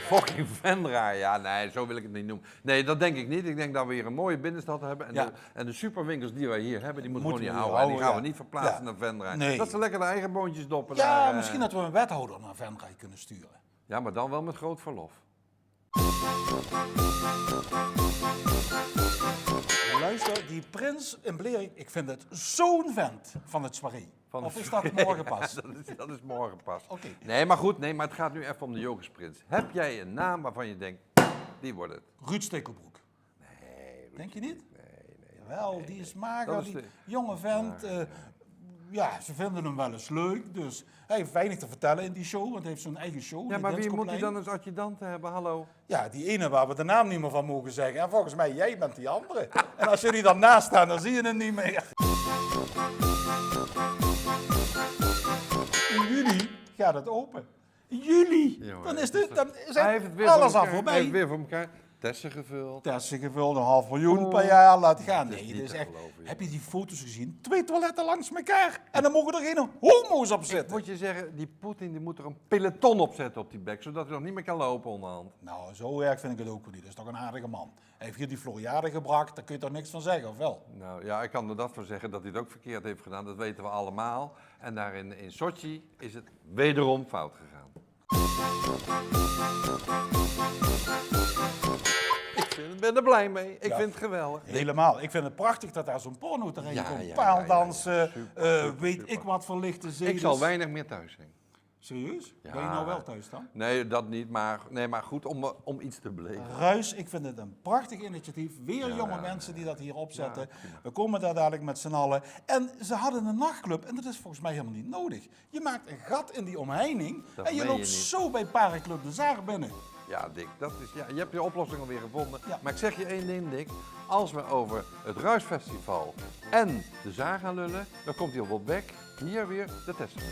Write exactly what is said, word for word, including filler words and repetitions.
Fucking Venray, ja, nee, zo wil ik het niet noemen. Nee, dat denk ik niet. Ik denk dat we hier een mooie binnenstad hebben. En, de, en de superwinkels die wij hier hebben, die moeten we gewoon niet houden. En die gaan we niet verplaatsen naar Venray. Nee. Dat ze lekker de eigen boontjes doppen daar. Ja, misschien dat we een wethouder naar Venray kunnen sturen. Ja, maar dan wel met groot verlof. Luister, die prins in Blerik, ik vind het zo'n vent van het soirée. Of is dat morgen pas? Dat is, dat is morgen pas. Oké. Nee, maar goed, nee, maar het gaat nu even om de Jocusprins. Heb jij een naam waarvan je denkt, die wordt het? Ruud Stekelbroek. Nee, Ruud. Denk je niet? Nee, nee. Jawel, die is mager, die jonge vent. Ja, ze vinden hem wel eens leuk, dus hij heeft weinig te vertellen in die show, want hij heeft zijn eigen show. Ja, maar wie moet hij dan als adjudante hebben? Hallo? Ja, die ene waar we de naam niet meer van mogen zeggen. En volgens mij, jij bent die andere. En als jullie dan naast staan, dan zie je hem niet meer. In juli gaat het open. Juli. Dan is dit, dan is alles al voorbij. Hij heeft het weer voor elkaar. Tessen gevuld. Tessen gevuld, een half miljoen per jaar laten gaan. Nee, het is echt. Heb je die foto's gezien? Twee toiletten langs elkaar. En dan mogen er geen homo's op zitten. Ik moet je zeggen, die Poetin, die moet er een peloton op zetten op die bek, zodat hij nog niet meer kan lopen onderhand. Nou, zo erg vind ik het ook weer niet. Dat is toch een aardige man. Hij heeft hier die Floriade gebracht, daar kun je toch niks van zeggen, of wel? Nou ja, ik kan er dat van zeggen dat hij het ook verkeerd heeft gedaan. Dat weten we allemaal. En daar in, in Sochi is het wederom fout gegaan. Ik vind, ben er blij mee. Ik vind het geweldig. Helemaal. Ik vind het prachtig dat daar zo'n porno terein komt. Paaldansen, weet ik wat voor lichte zedels. Ik zal weinig meer thuis zijn. Serieus? Ben je nou wel thuis dan? Nee, dat niet. Maar, nee, maar goed om, om iets te beleven. Ruis, ik vind het een prachtig initiatief. Weer jonge mensen die dat hier opzetten. We komen daar dadelijk met z'n allen. En ze hadden een nachtclub. En dat is volgens mij helemaal niet nodig. Je maakt een gat in die omheining en je loopt zo bij Parenclub de Zaag binnen. Ja, Dick, dat is, ja, je hebt je oplossing alweer gevonden. Ja. Maar ik zeg je één ding, Dick. Als we over het Ruisfestival en de Zaag gaan lullen, dan komt hij op Bek hier weer de Tessen.